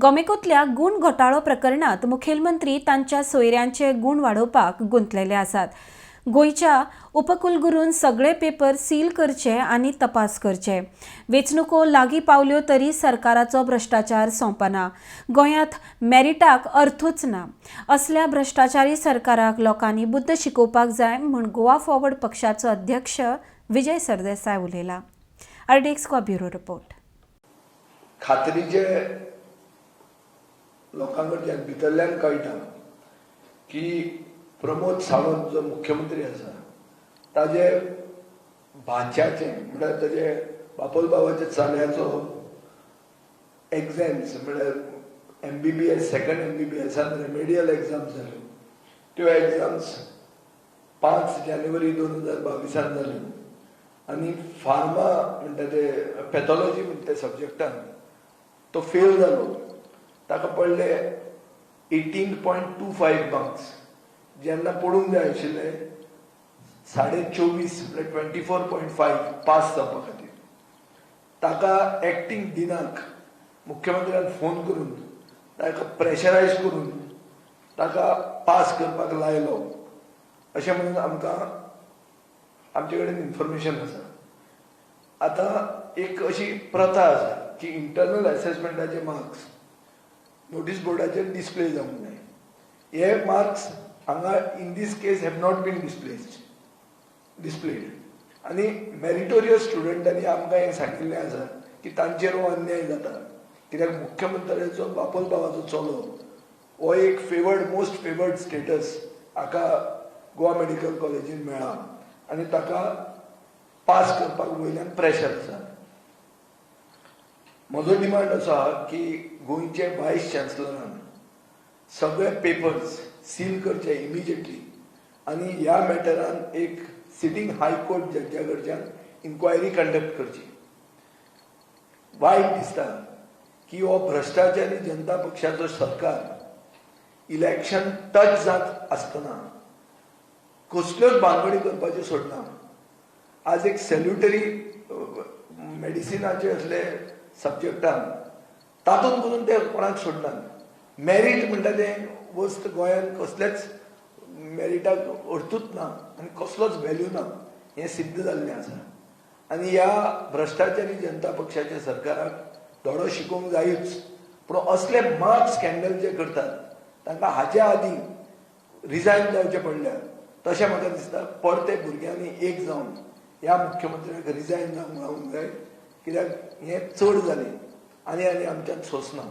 गोमेकोतल्या गुण घोटाळो प्रकरणात मुखेलमंत्री तांच्या सोयऱ्यांचे गुण वाडोवपाक गुंतलेले आसात. गोंयच्या उपकुलगुरून सगळे पेपर सील करचे आनी तपास करचे. वेंचणुको लागीं पावल्यो तरी सरकाराचो भ्रश्टाचार सोंपना. गोंयांत मेरिटाक अर्थूच ना. असल्या भ्रश्टाचारी सरकाराक लोकांनी बुद्द शिकोवपाक जाय म्हूण गोवा फॉरवर्ड पक्षाचो अध्यक्ष विजय सरदेसाय उलयला. RDX Goa, bureau report. खात्रीचे लोकां कडच्यान भितरल्यान कळटा की प्रमोद सावंत जो मुख्यमंत्री आसा, ताजे भाच्याचे, म्हळ्यार ताजे बापोल भावाच्या चल्याचो एग्झाम्स, म्हळ्यार एमबीबीएस, सेकंड एमबीबीएसान रेमेडियल एग्जाम्स जाल्यो. त्यो एग्जाम्स 5 जानेवारी 2022 जाल्यो आनी फार्मा म्हणटा ते पॅथॉलॉजी म्हणटा ते सब्जेक्टान तो फेल जालो. ताका पडले 18.25 मार्क्स, जेन्ना पडूंक जाय आशिल्ले 24.5, म्हळ्यार 24.5 पास जावपा खातीर. ताका एक्टींग डिनाक मुख्यमंत्र्यान फोन करून, ताका प्रेशरायज करून ताका पास करपाक लायलो, अशें म्हणून आमकां आमचे कडेन इन्फॉर्मेशन आसा. आतां एक अशी प्रथा आसा की इंटरनल एसेसमेंटाचे मार्क्स नोटीस बोर्डाचेर डिस्प्ले जावंक जाय. हे मार्क्स हांगा in this case have not been displayed आनी मेरिटोरियस स्टुडंटांनी आमकां हें सांगिल्लें आसा की तांचेर हो अन्याय जाता, कित्याक मुख्यमंत्र्याचो बापोल भावाचो चलो हो एक फेवर्ड, मोस्ट फेवर्ड स्टेटस हाका गोवा मेडिकल कॉलेजीन मेळ्ळा आनी ताका पास करपाक वयल्यान प्रेशर आसा. म्हजो डिमांड असो आहा की गोंयचे वायस चान्सलरान सगळे पेपर्स सील करचे इमिजिएटली आनी ह्या मॅटरान एक सिटींग हायकोर्ट जज्जा कडच्यान इन्क्वायरी कंडक्ट करची. वायट दिसता की हो भ्रश्टाचारी जनता पक्षाचो सरकार इलेक्शन टच जात आसतना कसल्योच भानगडी करपाच्यो सोडना. आज एक सॅल्युटरी मेडिसिनाचे असले सब्जेक्टान तातूंत पसून ते कोणाक सोडनात. मेरीट म्हणटा तें वस्त गोंयांत कसलेच मेरिटाक अर्थूच ना आनी कसलोच व्हॅल्यू ना हें सिद्ध जाल्लें आसा. आनी ह्या भ्रश्टाचारी जनता पक्षाच्या सरकाराक धडो शिकोवंक जायूच, पूण असले मार्क स्कॅन्डल जे करतात तांकां हाच्या आदीं रिजायन जावचें पडल्या. तशें म्हाका दिसता, परते भुरग्यांनी एक जावन ह्या मुख्यमंत्र्याक रिजायन जावंक लावंक जाय, कित्याक हें चड जालें आनी आनी आमच्यान सोंसना.